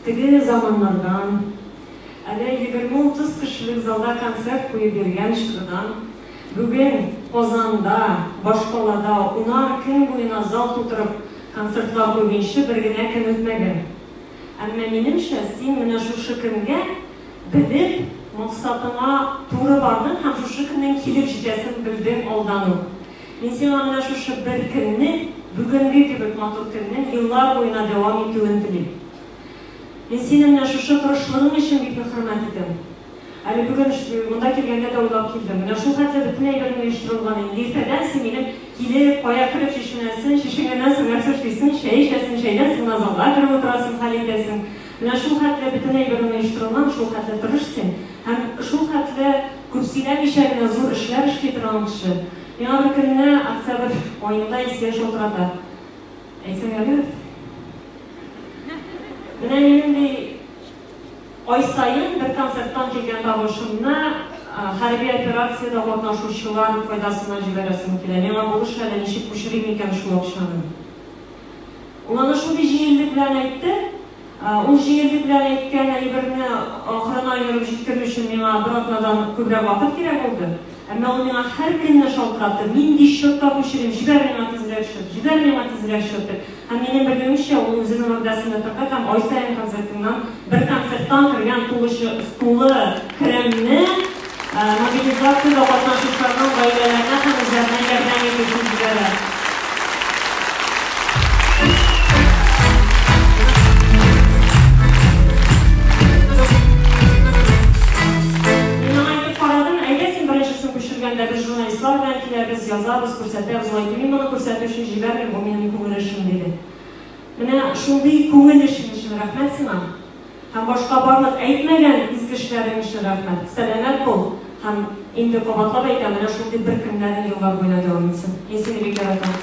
Теге заманнардан, әле 20-30 кешелек залда концерт куеп йөргән чордан, бүген Казанда, башкалада унар көн буена зал тутырып концертлар куйгынчы бер генә көн үтмәгән. Әмма, минемчә, син менә шушы көнгә белеп, максатыңа туры бардың һәм шушы көннең килеп җитәсен белдең алдан ук. Мин сиңа менә шушы бер көнне, бүгенге кебек матур көннең еллар буена дәвам итүен телим. Мин сине менә шушы тырышлыгың өчен бик нык хөрмәт итәм. Әле бүген монда килгәндә дә уйлап килдем. Менә шул хәтле бөтен әйберең оештырылган инде. Иртәдән син минем килеп, кая кереп чишенәсен, чишенгәннән соң нәрсә эшлисең, чәй эчәсең, чәйдән соң гына залга кереп утырасың, хәл итәсең. Менә шул хәтле бөтен әйберең оештырылган, шул хәтле тырыш син. Һәм шул хәтле күп сөйләмичә генә зур эшләр эшли торган кеше. Миңа бер көнне октябрь аенда Илсөя шалтырата. Әйтсәң ярыймы? Менә минем ди ай саен бер концерттан килгән табышымны хәрби операциядә катнашучылар файдасына җибәрәсем килә. Миңа булыш әле, ничек күчерим икән шул акчаны? Ул аны шундый җиңеллек белән әйтте. Ул җиңеллек белән әйткән әйберне ахырына йөреп җиткерү өчен миңа бер атнадан күбрәк вакыт кирәк булды. Әмма ул миңа һәр көнне шалтыратты, Нинди счетка күчерим, җибәр миңа тизрәк счет, җибәр миңа тизрәк счет, дип. Һәм минем белүемчә, ул үзенең вәгъдәсендә торды һәм ай саен концертыннан, бер концерттан кергән тулы тулы керемне мобилизациядә катнашучыларның гаиләләренә һәм үзләренә ярдәм итү өчен җибәрә. Мин аңа әйтеп карадым, әйдә син беренчесен күчергәндә без журналистлар белән киләбез, язабыз, күрсәтәбез. Ул әйтте, мин моны күрсәтү өчен җибәрмим, бу минем күңел эшем, диде. Менә шундый күңел эшең өчен рәхмәт сиңа. Һәм башка барлык әйтмәгән изге эшләрең өчен рәхмәт. Сәламәт бул һәм инде кабатлап әйтәм, менә шундый бер көннәрең еллар буена дәвам итсен. Мин сине бик яратам.